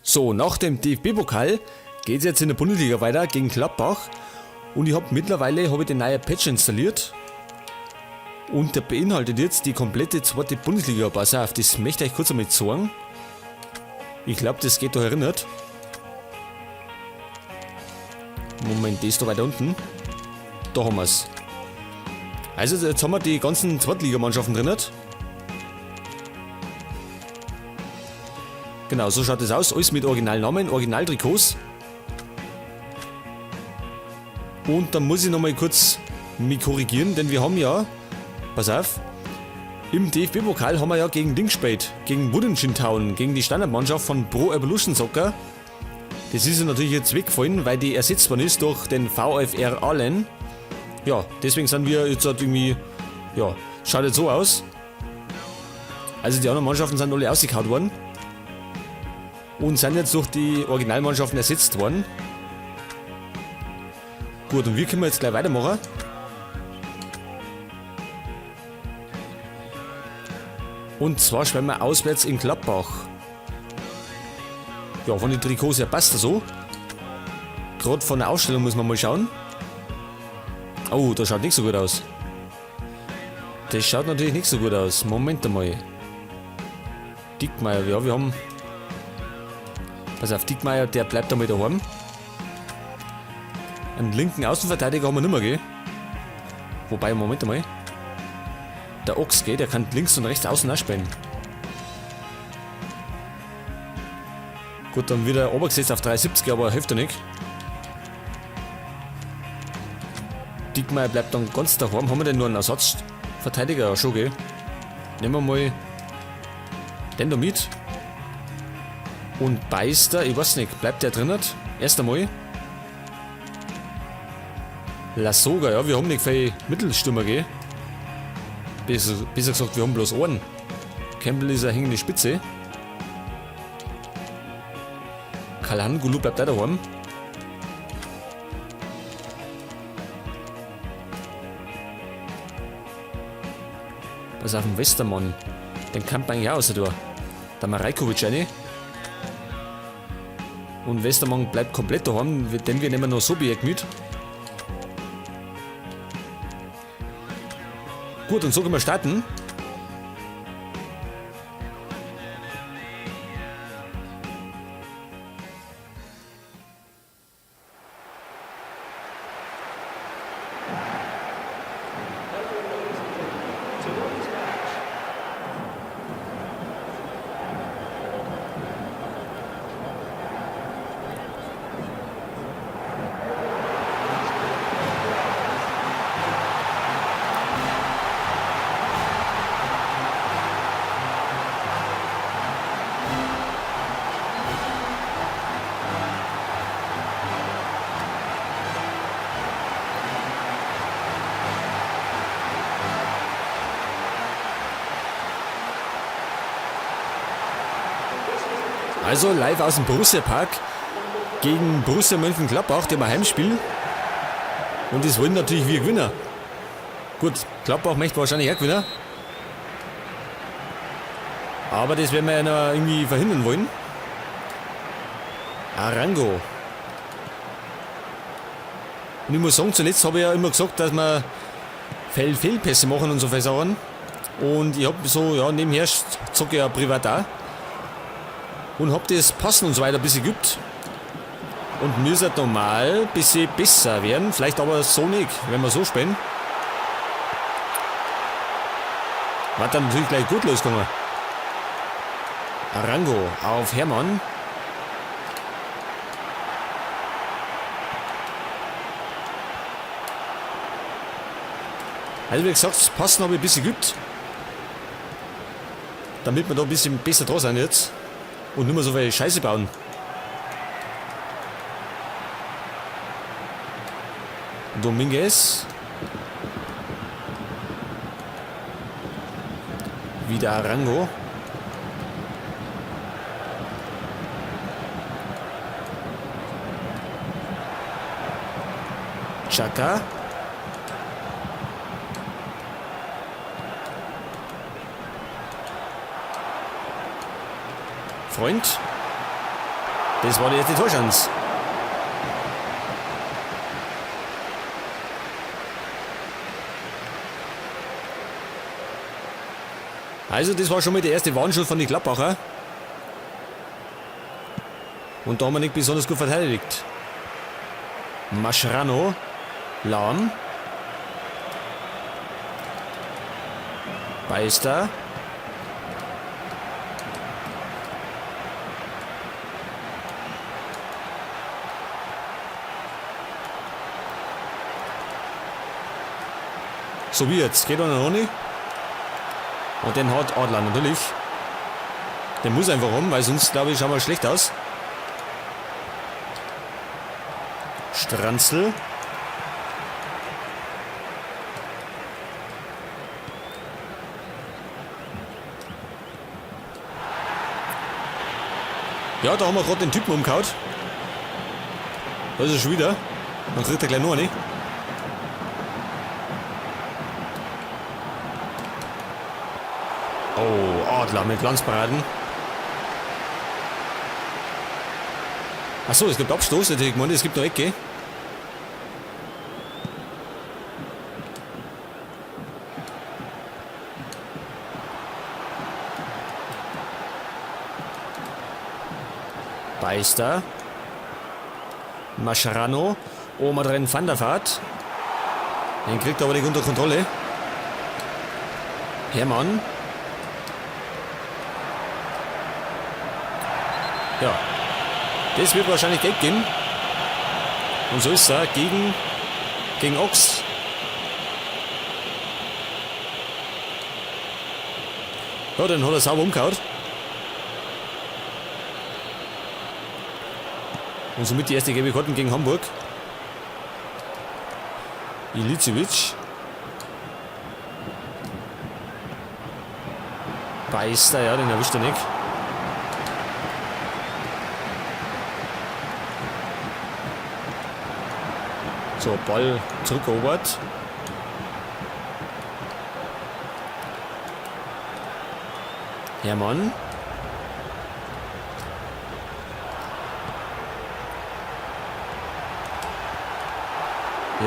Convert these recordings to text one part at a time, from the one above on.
So, nach dem DFB-Pokal geht es jetzt in der Bundesliga weiter gegen Gladbach. Und ich habe mittlerweile hab ich den neuen Patch installiert. Und der beinhaltet jetzt die komplette zweite Bundesliga. Pass auf, das möchte ich euch kurz einmal zeigen. Ich glaube, das geht da erinnert. Moment, die ist da weiter unten. Da haben wir's. Also jetzt haben wir die ganzen Zweitligamannschaften drin. Genau, so schaut es aus. Alles mit Originalnamen, Originaltrikots. Und dann muss ich nochmal kurz mich korrigieren, denn wir haben ja, pass auf, im DFB-Pokal haben wir ja gegen Dings gespielt, gegen Woodengine Town, gegen die Standardmannschaft von Pro Evolution Soccer. Das ist ja natürlich jetzt weggefallen, weil die ersetzt worden ist durch den VfR Aalen. Ja, deswegen sind wir jetzt halt irgendwie, ja, schaut jetzt so aus. Also die anderen Mannschaften sind alle ausgekaut worden. Und sind jetzt durch die Originalmannschaften ersetzt worden. Gut, und wir können jetzt gleich weitermachen. Und zwar spielen wir auswärts in Gladbach. Ja, von den Trikots her passt das so. Gerade von der Ausstellung muss man mal schauen. Oh, das schaut nicht so gut aus. Das schaut natürlich nicht so gut aus. Moment einmal. Dickmeier, ja, wir haben... Pass auf, Dickmeier, der bleibt einmal daheim. Einen linken Außenverteidiger haben wir nicht mehr, gell? Wobei, Moment einmal. Der Ochs, gell, der kann links und rechts außen auch spielen. Gut, dann wird er runtergesetzt auf 3,70, aber hilft ja nicht. Dickmeier bleibt dann ganz daheim. Haben wir denn nur einen Ersatzverteidiger? Ja, schon, gell? Nehmen wir mal den da mit. Und Beister, ich weiß nicht, bleibt der drin? Erst einmal. Lasogga, ja, wir haben nicht viel Mittelstürmer, gell? Besser gesagt, wir haben bloß einen. Campbell ist eine hängende Spitze. Kalhangulu bleibt auch daheim. Pass auf den Westermann. Den kann man eigentlich auch raus tun. Da Marajkovic rein. Und Westermann bleibt komplett daheim, denn wir nehmen noch Sobiech mit. Gut, und so können wir starten. Also live aus dem Borussia Park gegen Borussia Mönchengladbach, dem Heimspiel. Und das wollen natürlich wir gewinnen. Gut, Gladbach möchte wahrscheinlich auch gewinnen. Aber das werden wir ja noch irgendwie verhindern wollen. Arango. Und ich muss sagen, zuletzt habe ich ja immer gesagt, dass wir Fehlpässe machen und so viele Sachen. Und ich hab so, ja, nebenher zocke ich ja privat auch. Und hab das Passen und so weiter ein bisschen geübt. Und mir ist halt normal ein bisschen besser werden. Vielleicht aber so nicht, wenn wir so spielen. War dann natürlich gleich gut losgegangen. Arango auf Hermann. Also wie gesagt, das Passen habe ich ein bisschen geübt. Damit wir da ein bisschen besser dran sind jetzt. Und nicht mehr so viel Scheiße bauen. Dominguez. Wieder Arango. Xhaka. Freund. Das war die erste Torchance. Also das war schon mal der erste Warnschuss von den Gladbacher. Und da haben wir nicht besonders gut verteidigt. Mascherano. Lahm. Beister. So wie jetzt. Geht noch nicht. Und den hat Adler natürlich. Der muss einfach rum, weil sonst, glaube ich, schauen wir schlecht aus. Stranzl. Ja, da haben wir gerade den Typen umgehauen. Da ist er schon wieder. Dann kriegt er gleich noch eine. Oh, Adler mit Glanzparaden. Achso, es gibt Abstoß, natürlich gemeint, es gibt noch Ecke. Beister. Mascherano. Omadren van der Vaart. Den kriegt er aber nicht unter Kontrolle. Hermann. Ja. Das wird wahrscheinlich Geld geben. Und so ist er gegen Ochs. Ja, den hat er sauber umgehauen. Und somit die erste gelbe Karte gegen Hamburg. Ilicevic. Beister, ja, den erwischt er nicht. So, Ball zurückerobert. Hermann.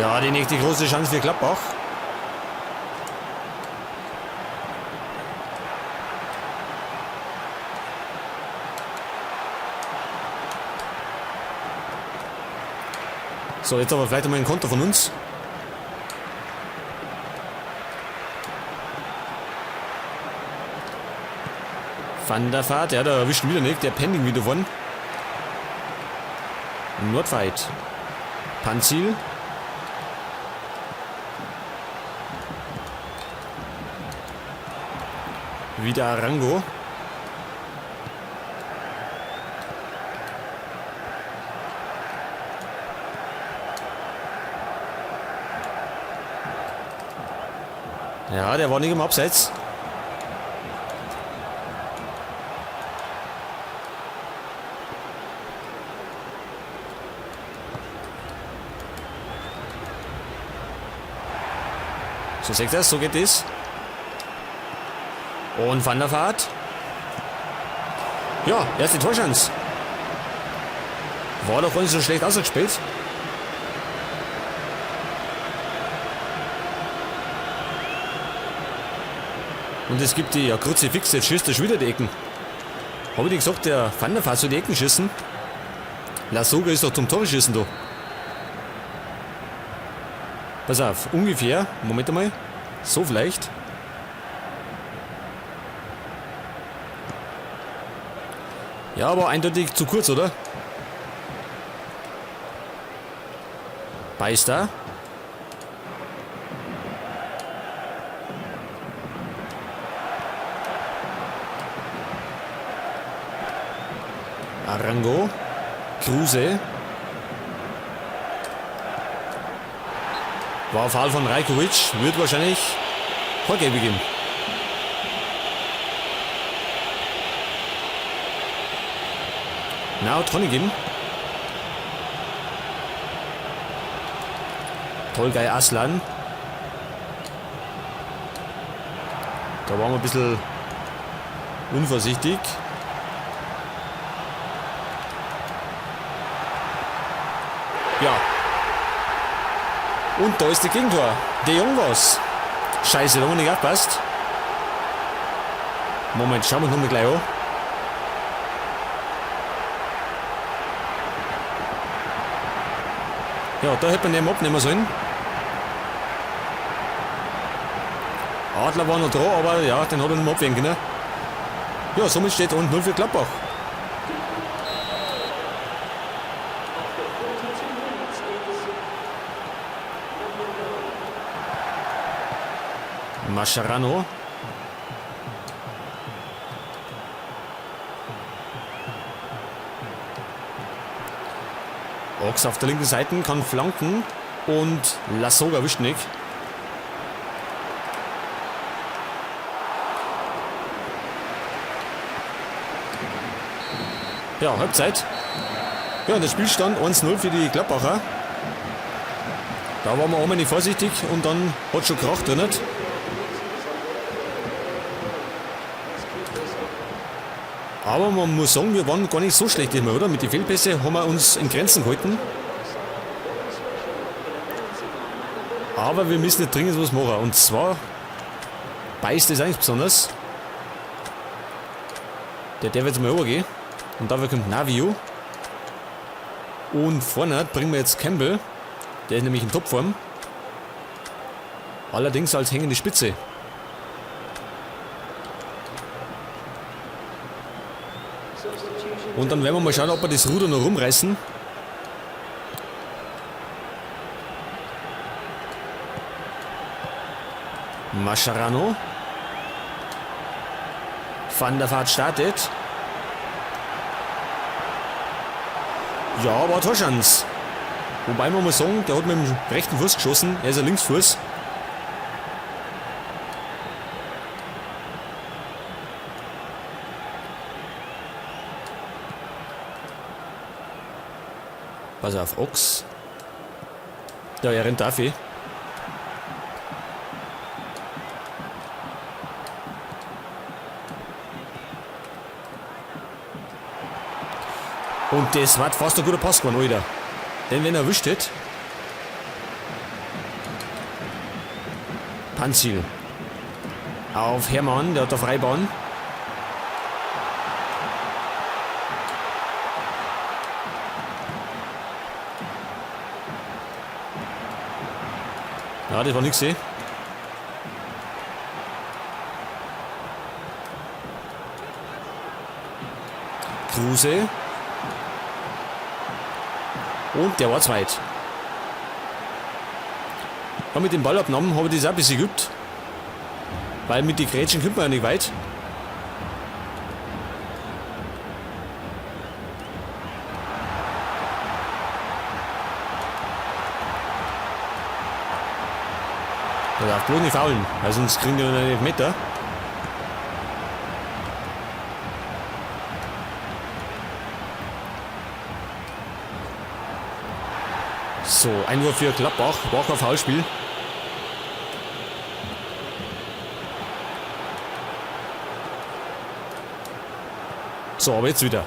Ja, die nächste große Chance für Gladbach. So, jetzt aber vielleicht einmal ein Konter von uns. Van der Vaart, ja, da erwischt ihn wieder nicht. Der Pending wieder von. Nordtveit. Panzil. Wieder Arango. Ja, der war nicht im Abseits. So seht ihr das, so geht es. Und Van der Vaart. Ja, erste Torchance. War doch gar nicht so schlecht ausgespielt. Und es gibt die, ja, Kruzifix, jetzt schießt er schon wieder die Ecken. Hab ich nicht gesagt, der Van der Vaart soll die Ecken schießen? Lasogga ist doch zum Tore schießen da. Pass auf, ungefähr, Moment einmal, so vielleicht. Ja, aber eindeutig zu kurz, oder? Beister. Arango. Kruse. War Foul von Rajkovic. Wird wahrscheinlich Vorgelbe geben. Na, hat Toni geben. Tolgay Aslan. Da waren wir ein bisschen unvorsichtig. Ja. Und da ist der Gegentor. De Jong war's. Scheiße, da haben wir nicht aufgepasst. Moment, schauen wir uns nochmal gleich an. Ja, da hätte man den abnehmen sollen. Adler war noch dran, aber ja, den hat er nicht mehr abwehren können. Ja, somit steht 1-0 für Gladbach. Mascherano. Ochs auf der linken Seite kann flanken und Lasogga erwischt nicht. Ja, Halbzeit. Ja, und der Spielstand 1-0 für die Gladbacher. Da waren wir auch mal nicht vorsichtig und dann hat schon Krach drin. Aber man muss sagen, wir waren gar nicht so schlecht immer, oder? Mit den Fehlpässe haben wir uns in Grenzen gehalten. Aber wir müssen nicht dringend was machen. Und zwar beißt es eigentlich besonders. Der darf jetzt mal rübergehen. Und dafür kommt Navio. Und vorne bringen wir jetzt Campbell. Der ist nämlich in Topform. Allerdings als hängende Spitze. Und dann werden wir mal schauen, ob wir das Ruder noch rumreißen. Mascherano. Van der Vaart startet. Ja, war Torschance. Wobei man muss sagen, der hat mit dem rechten Fuß geschossen. Er ist ein Linksfuß. Pass auf, Ochs. Ja, er rennt auf. Und das war fast ein guter Pass geworden, Alter. Denn wenn er erwischt hätte. Panzil. Auf Hermann, der hat da Freibahn. Ja, das war nix, eh. Kruse. Und der war zweit. Ja, mit dem Ballabnahmen habe ich das auch ein bisschen geübt. Weil mit den Grätschen kommt man ja nicht weit. Da darf bloß nicht faulen, weil sonst kriegen die noch einen Elfmeter. So, Einwurf für Gladbach, war kein Foulspiel. So, aber jetzt wieder.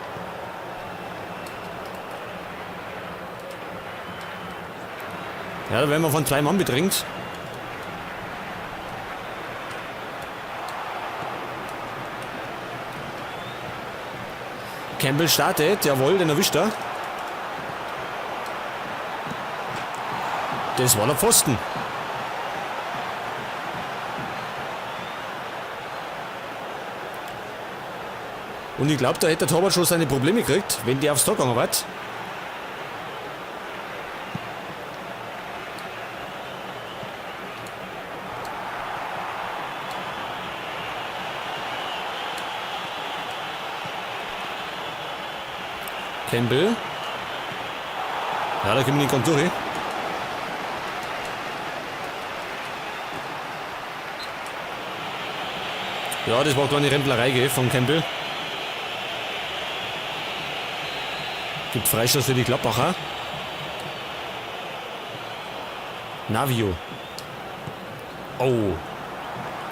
Ja, da werden wir von zwei Mann bedrängt. Campbell startet, jawohl, den erwischt er. Das war der Pfosten. Und ich glaube, da hätte der Torwart schon seine Probleme gekriegt, wenn der aufs Tor gegangen war. Campbell. Ja, da kommen wir nicht ganz durch. Ja, das war eine kleine Remplerei, gell, von Campbell. Gibt Freistoß für die Gladbacher. Navio. Oh.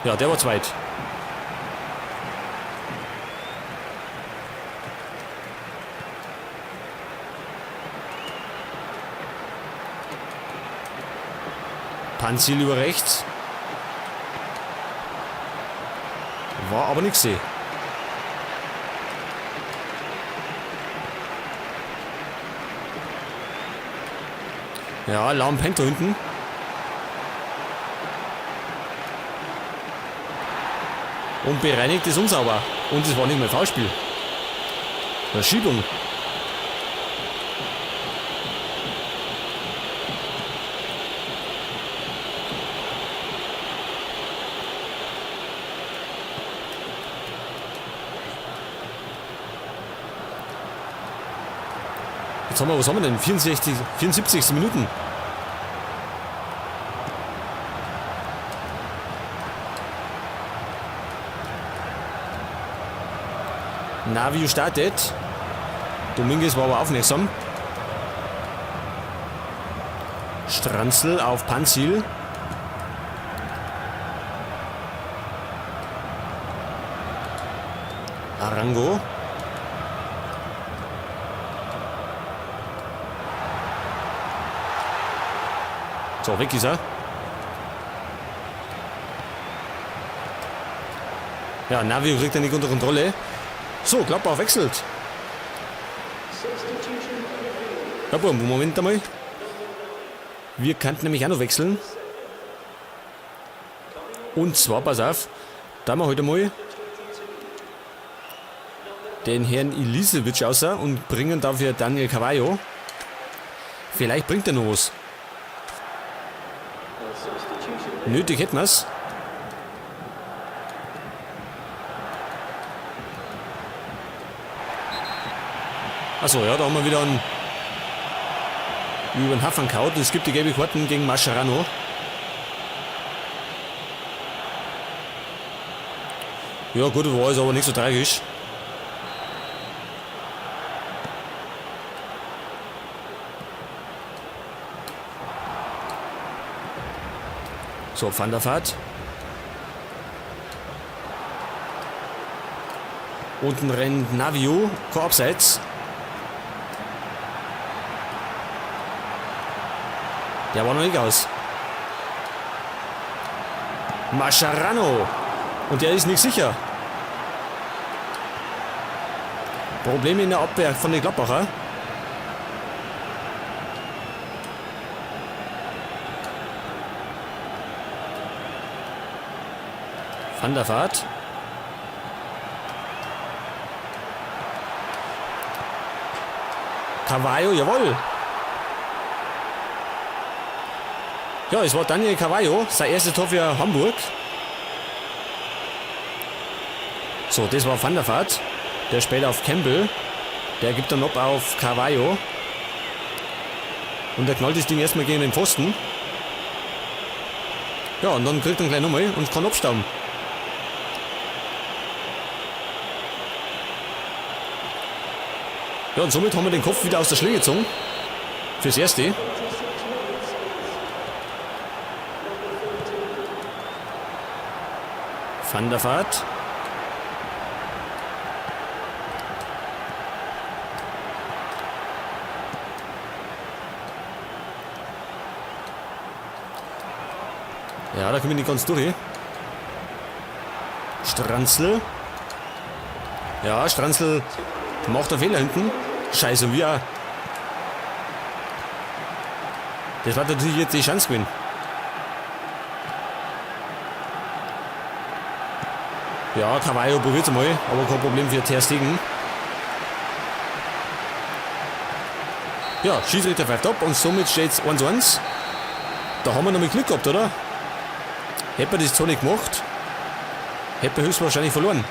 Ja, der war zweit. Panzil über rechts. War aber nichts. Ja, Lahm pennt da hinten. Und bereinigt ist unsauber. Und es war nicht mal Foulspiel. Verschiebung. Jetzt haben wir, was haben wir denn? 64, 74. Minuten. Navio startet. Dominguez war aber aufmerksam. Stranzl auf Panzil. Arango. So, weg ist er. Ja, Navio kriegt er nicht unter Kontrolle. So, Gladbach wechselt. Ja, boah, Moment einmal. Wir könnten nämlich auch noch wechseln. Und zwar, pass auf, da haben wir heute mal den Herrn Ilisevic außer und bringen dafür Daniel Carvalho. Vielleicht bringt er noch was. Nötig hätten wir's. Achso, ja, da haben wir wieder einen über den Hafen kaut. Es gibt die gelbe Karten gegen Mascherano. Ja gut, war es aber nicht so tragisch. So, Van der Vaart. Unten rennt Navio, kein Abseits. Der war noch nicht aus. Mascherano. Und der ist nicht sicher. Probleme in der Abwehr von den Gladbacher. Van der Vaart. Carvalho, jawohl. Ja, es war Daniel Carvalho, sein erstes Tor für Hamburg. So, das war Van der Vaart. Der spielt auf Campbell. Der gibt dann ab auf Carvalho. Und der knallt das Ding erstmal gegen den Pfosten. Ja, und dann kriegt er gleich nochmal und kann abstauben. Ja, und somit haben wir den Kopf wieder aus der Schlinge gezogen. Fürs Erste. Van der Vaart. Ja, da komme ich nicht ganz durch. Stranzl. Ja, Stranzl macht einen Fehler hinten. Scheiße, und wir auch. Das war natürlich jetzt die Chance gewesen. Ja, Carvalho probiert's mal, aber kein Problem für Ter Stegen. Ja, Schiedsrichter pfeift ab und somit steht's 1-1. Da haben wir noch mal Glück gehabt, oder? Hätte man das zwar nicht gemacht, hätte man höchstwahrscheinlich verloren.